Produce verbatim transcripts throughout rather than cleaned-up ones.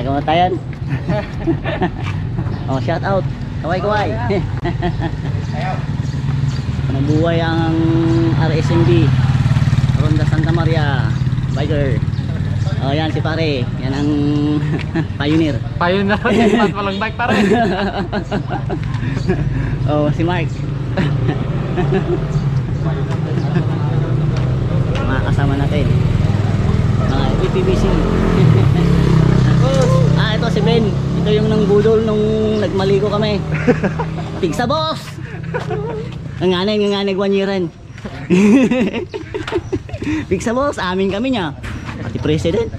Kamatayan. Oh, shout out. Kaway, kaway. Mabuhay ang R S M B. Ronda Santa Maria. Biker. Oh, yan si pare. Yan ang pioneer. Pioneer. Mas walang bike, pare. Oh, si Mark. Mga kasama natin. Mga A P B C. Ah, ito si Ben. Ito yung nangbudol nung nagmaligo kami. Pigsa, boss! Nganganay, nganganay, one year-an. Pigsa, boss, amin kami niya. Pati president.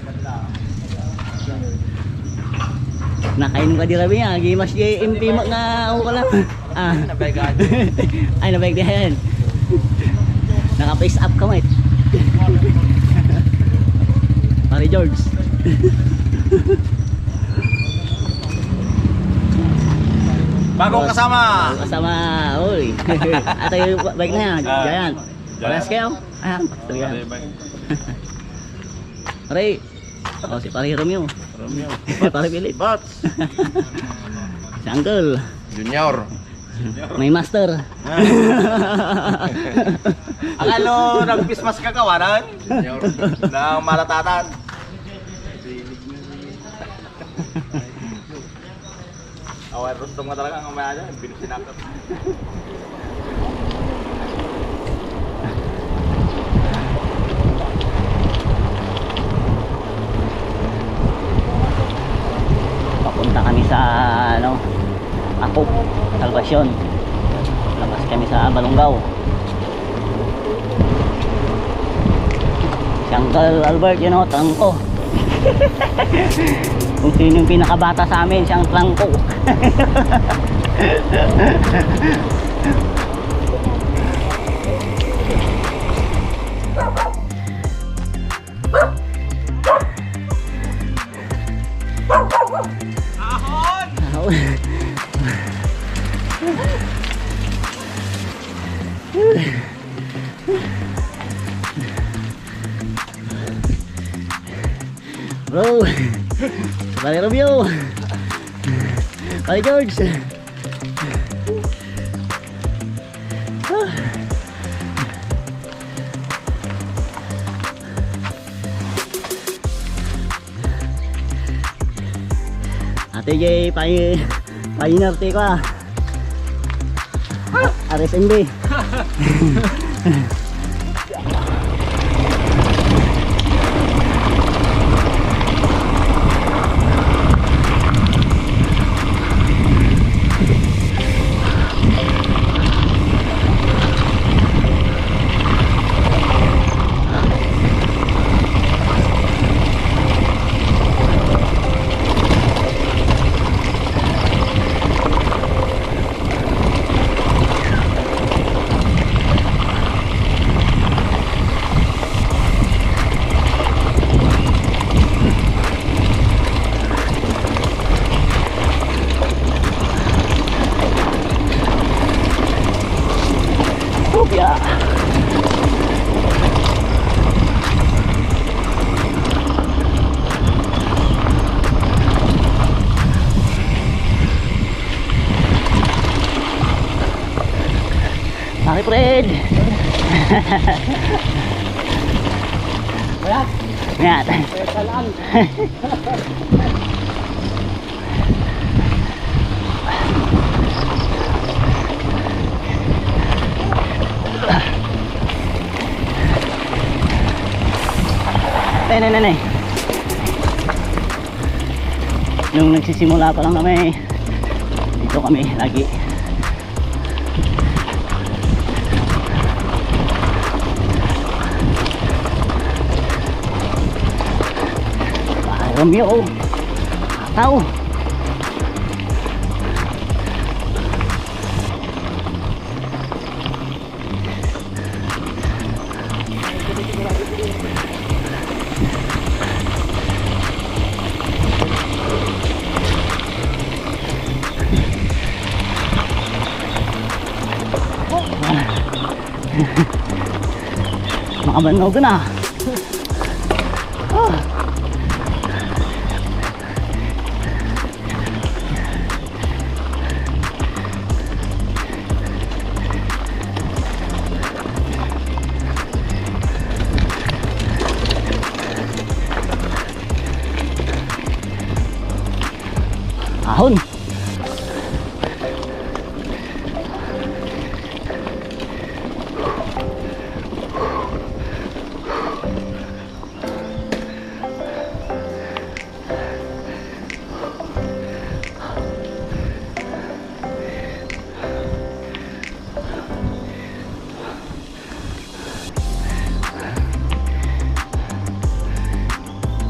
Nakain ka di rabi niya. Gimas di M P Mac nga ako ka lang. Ah. Ay, nabayag yan. Naka-face up ka, mate. Pare George. Bagong kasama. Kasama, oy. Ato yung bike na yan, Ah. Giant. Parehas kayo? Ah, ito yan. Pare, bike. Pare. Oh, si Pare Romeo. Romeo. Pare Philip. Bats. Si Uncle. Junior. May master. Akalo nagpismas ka kawanan? Junior. Nang malatatan. Awan, rustong nga talaga ang umaya dyan. Binusinakot. Papunta kami sa, ano, Akop, Salvacion. Labas kami sa Balongaw. Si Uncle Albert, yun o, trangko. Kung sino yung pinakabata sa amin, siyang trangko. Ahon! Ahon. Bro. Pare Romeo. Pare George. Ate Jay, pay-, pioneer ti ko, ah. R S M B. Rubia. Pare Fred. Wala. Yan. Wala lang. Nay, nay, nay, nay. Nung nagsisimula pa lang kami, dito kami lagi. Ay, Romeo. Tao. Makabannog na. Ah.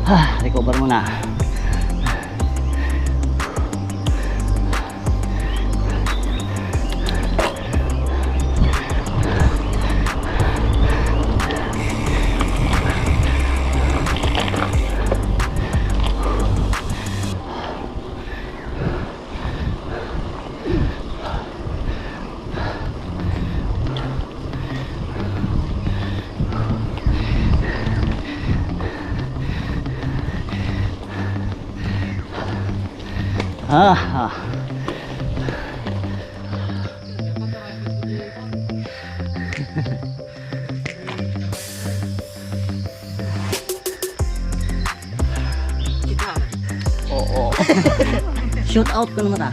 Ah, recover muna. Ah, ah. Oo. Shoot out ko naman, ah.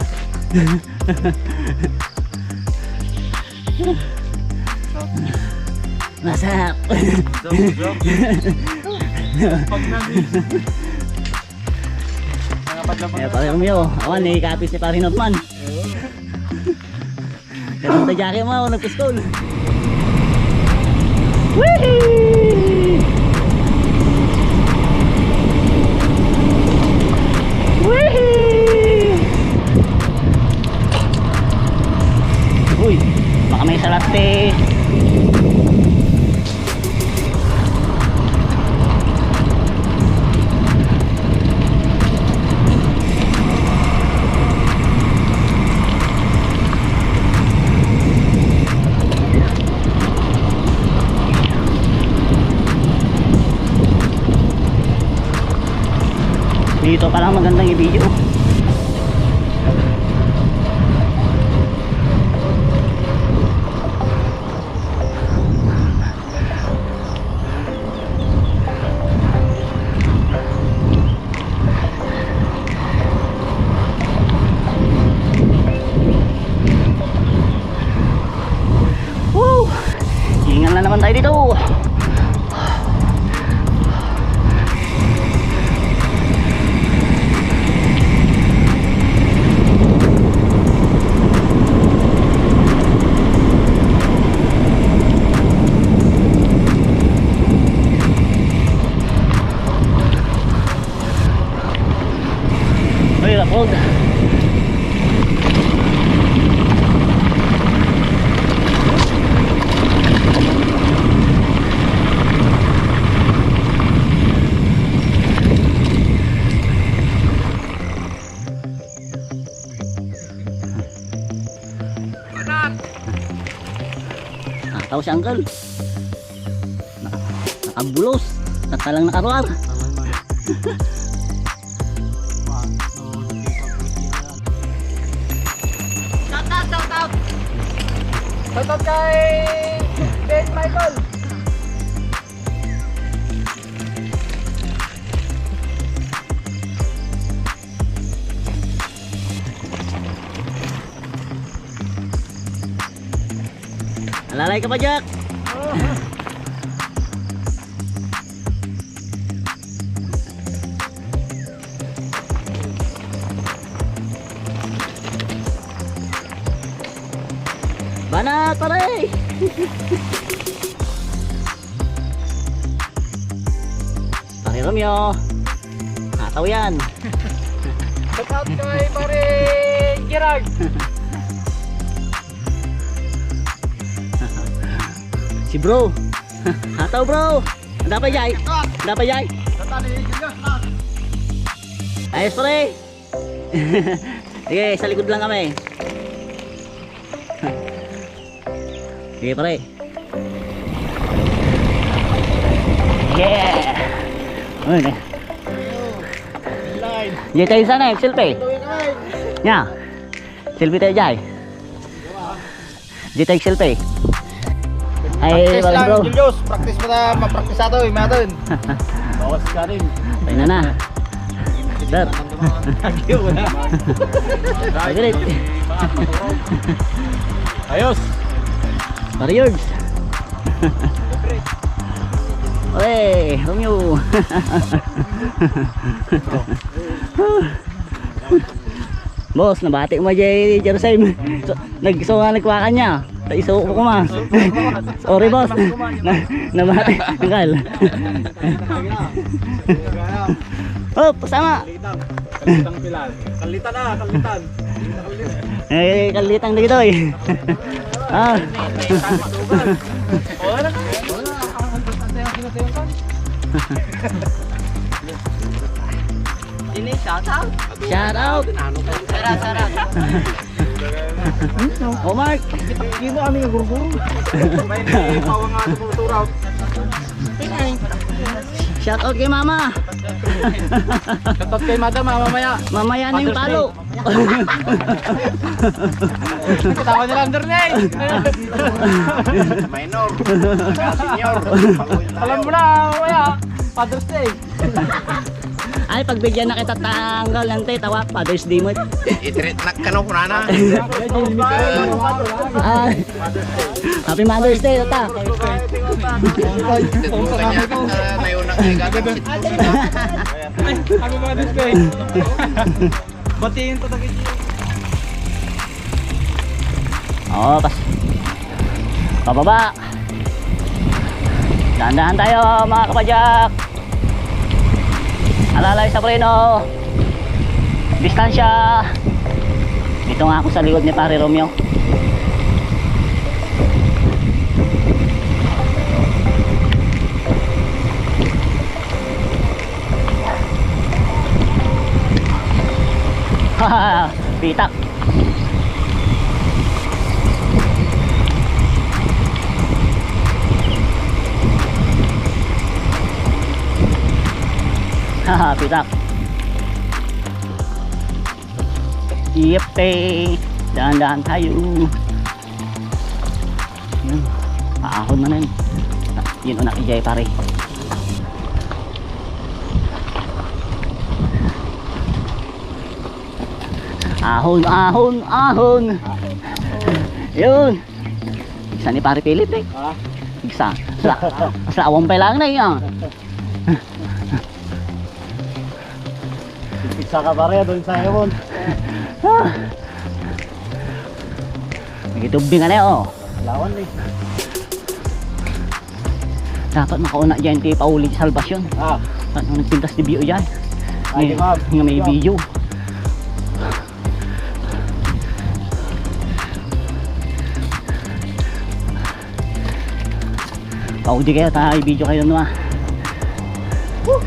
Masarap. Joke, joke. Pag nag-, mga padlabas. Eh, pare Romeo, awan, ni kapis ni pare Norman. Ganun ta jake mo, nagpuskol. Wihee! Wihee! Uy, baka may salate. Dito pa lang magandang i-video. Woo! Hingal na naman tayo dito. Ay, lapog. Ah, tao si Uncle. Na-, nakabulos. Natalang nakaruar. Shout out, shout out. Shout out kay Ben Michael. Alalay ka pa, Jack. Banat, pare! Pare Romeo. Ataw yan. Shout out kay pare Gerard. Si bro. Ataw, bro. Dapat jay. Dapat jay. Ayos, pare. Sige, sa likod lang kami. Sige, pare. Yeah! Ano na? Diyan tayo sana, selfie. Nya. Selfie tayo, Jay. Diyan tayo, selfie. Ay, practice lang, bro. Julius. Practice pa ta, ma-practice ato, eh, natin. Bawas ka rin. Tayo na na. Sir. Thank you. Ayos. Warriors. Oy, Romeo. Boss, nabati mo jay Jerusalem. So, nag-, so nga nagkuha ka niya. Isuko ko, ma. Sorry, boss. Na, nabati. Angkal. Oh, pasama. Kalitang pilar. Kalitan na, kalitan. Eh, kalitang dito eh. Ah. Ini shout out. Shout out. Sara, sara. Oh, Mark. Kita kami nga gurguro. May pawang nga tumuturaw. Shout out kay Mama. Shout out kay Madam, ah, mamaya. Mamaya na yung Father's palo. Day. Tawa nila under na eh. Minor. Senior. Alam mo na, mamaya. Father's Day. Ay, pagbigyan na kita tanggal ng tawa, Father's Day mo. I-treat na ka, no, kunana. Ay, Happy Mother's Day, tata. Happy Mother's Day. Batiin ta dagiti. Oh, pas. Pababa. Dahan-dahan tayo, mga kapadyak. Alalay sa preno. Distansya. Dito nga ako sa likod ni Pare Romeo. Pitak. Haha, pitak. Iyepe. Dahan-dahan tayo. Yun. Paahon na na yun. Yun, una, ijay, pare. Ahon, ahon, ahon. Yun. Igsa ni Pare Philip eh. Ha? Igsa. Sa, sa awang pa lang na yun. Igsa ka pare, doon sa Ewan. Ah. Nagitubing ka na, oh. Lawan eh. Dapat makauna dyan ti pauli ti salbasyon. Ah. Ano nagpintas ti bio dyan? Ay, nga, di ba? Nga may video. Paudi kayo, ta i-video kayo, no, ah. Woo!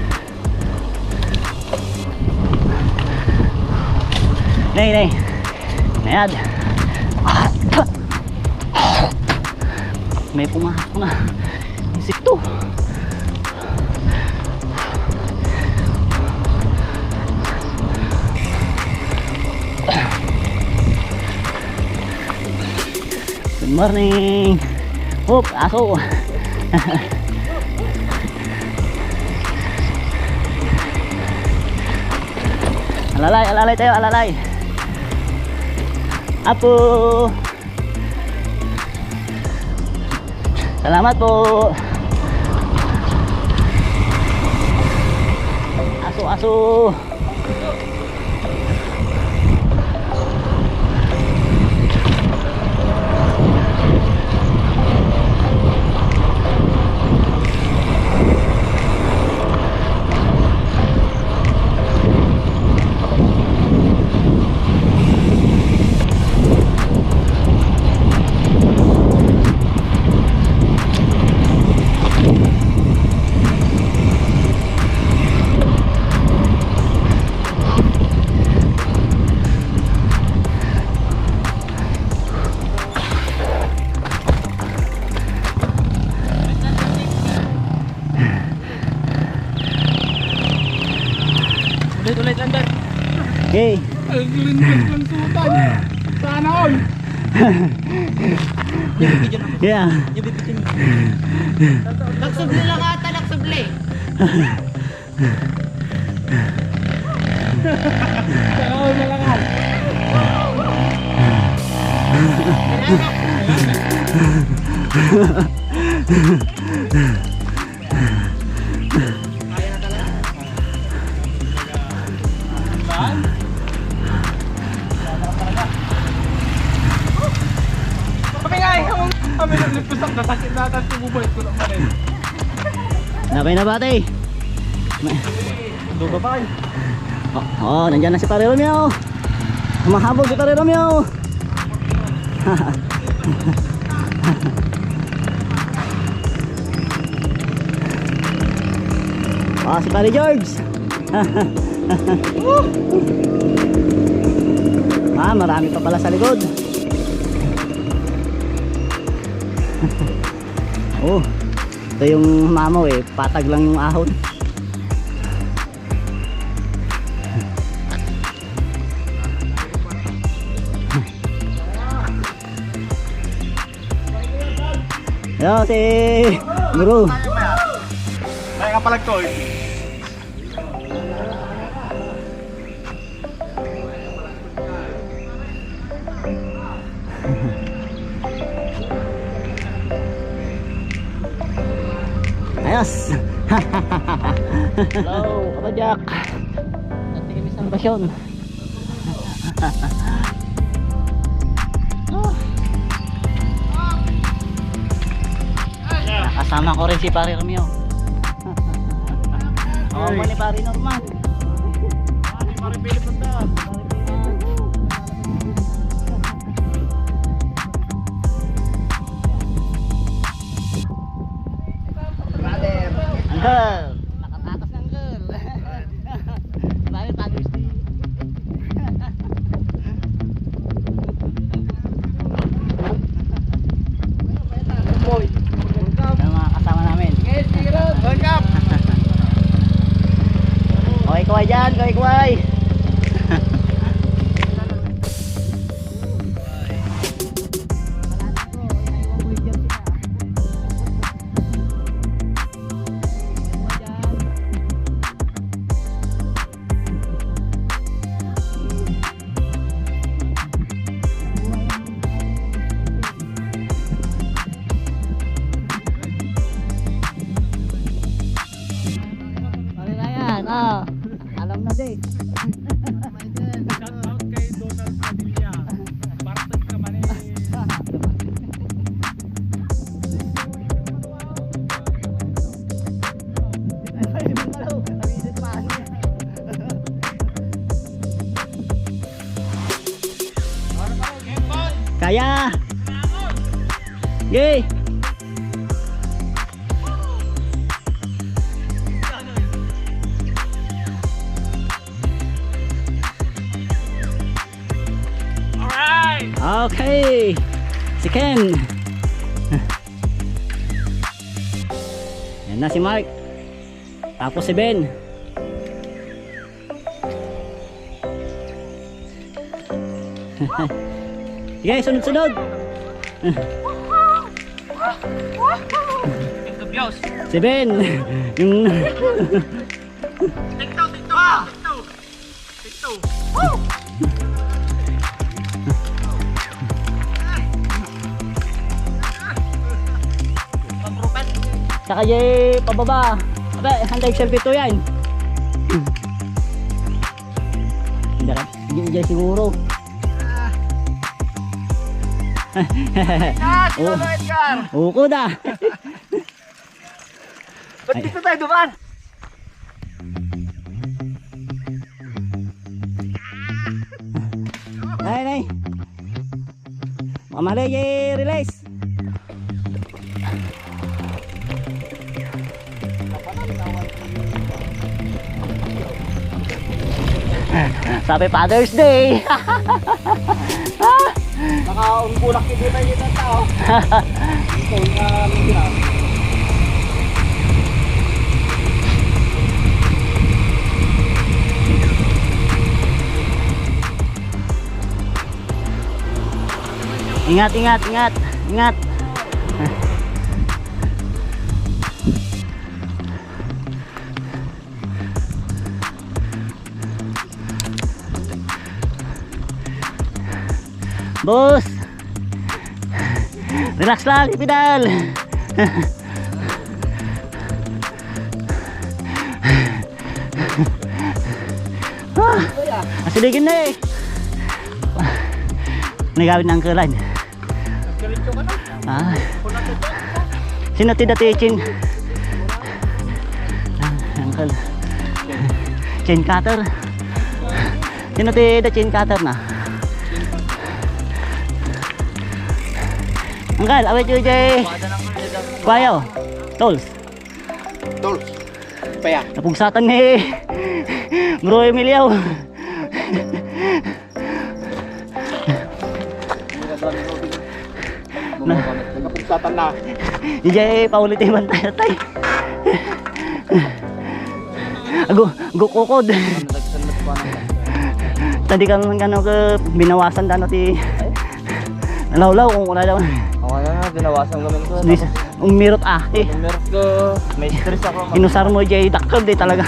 Nay, nay. Mayad. May pumahak na insekto. Good morning. Hop, aso. Alalay, alalay tayo, alalay. Apo. Salamat po. Aso, aso. Ulit, ulit lang, Dad. Hey. Ang lungkot ng sutan. Sana all. Yeah. Nagsubli lang ata, nagsubli. Sana all na lang, ah. Kami nga, eh. Kami naglipusok, nasakit na ata yung bubay ko naman eh. Labay na, bate. Duga pa eh. Oh, oh, nandiyan na si Pare Romeo. Humahabol si Pare Romeo. Ah, si Pare George. Ah, marami pa pala sa likod. Oh, ito yung mamaw eh. Patag lang yung ahon. Yo, si Bro. Ay, kapalag ko eh. Ayos. Hello, Kapadyak. Dati kami sa basyon. Nakasama ko rin si Pare Romeo. Ako mo ni Pare Norman. Pare Philip, punta. Brother. Uncle. Nakatakas na, Uncle. Brother, Father's Day. Boy. Ang mga kasama namin. Yes, Hero. Welcome. Okay, kuway dyan. Okay, kuway. Pare Ryan, ah. Alam na din. Shout out kay Donald Padilla. Bartag ka man eh. Kaya. Gay. Alright! Okay. Si Ken. Yan na si Mark. Tapos si Ben. Sige, sunod-sunod. Si Ben. Yung TikTok, TikTok, TikTok. TikTok. Saka jay pababa. Abe, handa yung selfie to yan. Hindi, hindi siguro. Ah, Oh. Lolo Edgar! Uko da. Ba't dito tayo dumaan? Ay, nay. Makamali, eh, release. Sabi Father's Day. Nakaunggulak yung kita yung tao. Ito, yung, ah, mga Ingat, ingat, ingat, ingat. Boss. Relax lang, pedal. Ah, asiligin na eh. Nagawid na ang kulan. Diretso ka na. Ah. Sino ti dati chain? Ah, uncle. Chain cutter. Sino ti da chain cutter na? Uncle, awit yu jay. Kuayo. Tools. Tools. Paya. Napugsatan ni Bro Emilio. Na. Nagkapugsatan na. Ijay, paulit iman tayo, tay. Ago, ago kukod. Tadi ka naman kano ka binawasan dano ti nalawlaw kung wala daw. Okay na, binawasan kami ko. Dis-, umirot ah, ti. Umirot ko, may stress ako. Inusar mo jay dakkel, di talaga.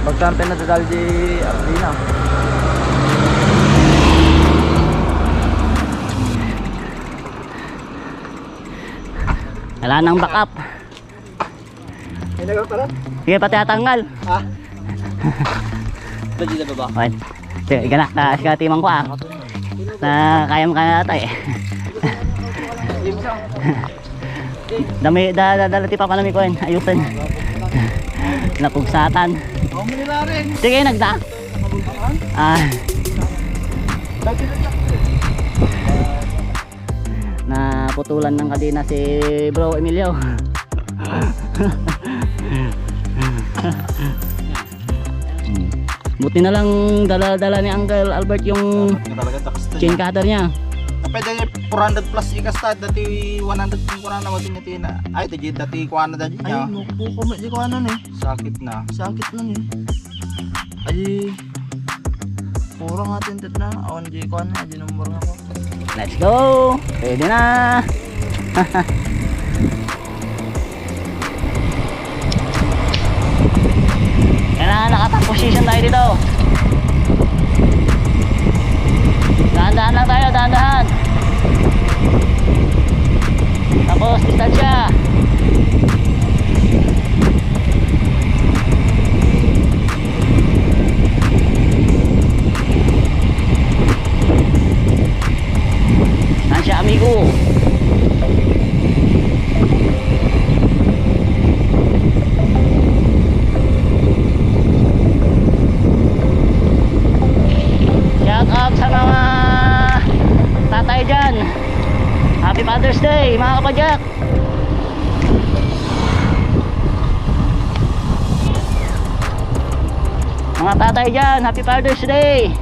Magtampen na dadal di Ardina. Wala nang backup. Ay, nagkakalat? Sige, pati atanggal. Ah. Pwede na ba ba? Fine. Sige, gana, ta, sige, timang ko, ah. Na, kaya mo kaya ata, eh. Dami, da, da, dala ti papanami ko, eh. Ayusin. Napugsatan. Sige, nagda. Ah. Naputulan ng kadena si Bro Emilio. Hmm. Buti na lang dala-dala ni Uncle Albert yung Talaga, takas na chain niya. Cutter niya. Pwede four hundred plus ikasta, dati one hundred yung kurang na matin niya tina. Ay, dati, dati kuha na dati Ay, niya. Naku, kami, di ko ano ni. Sakit na. Sakit na ni. Ay, kurang atin tit na. Awan di ko ano, di number nga ko. Let's go! Pwede na! Kailangan naka-top position tayo dito. Dahan-dahan lang tayo, dahan-dahan. Tapos, distansya. Saan siya, amigo? Shout out sa mga tatay dyan. Happy Father's Day, mga kapadyak. Mga tatay dyan, Happy Father's Day.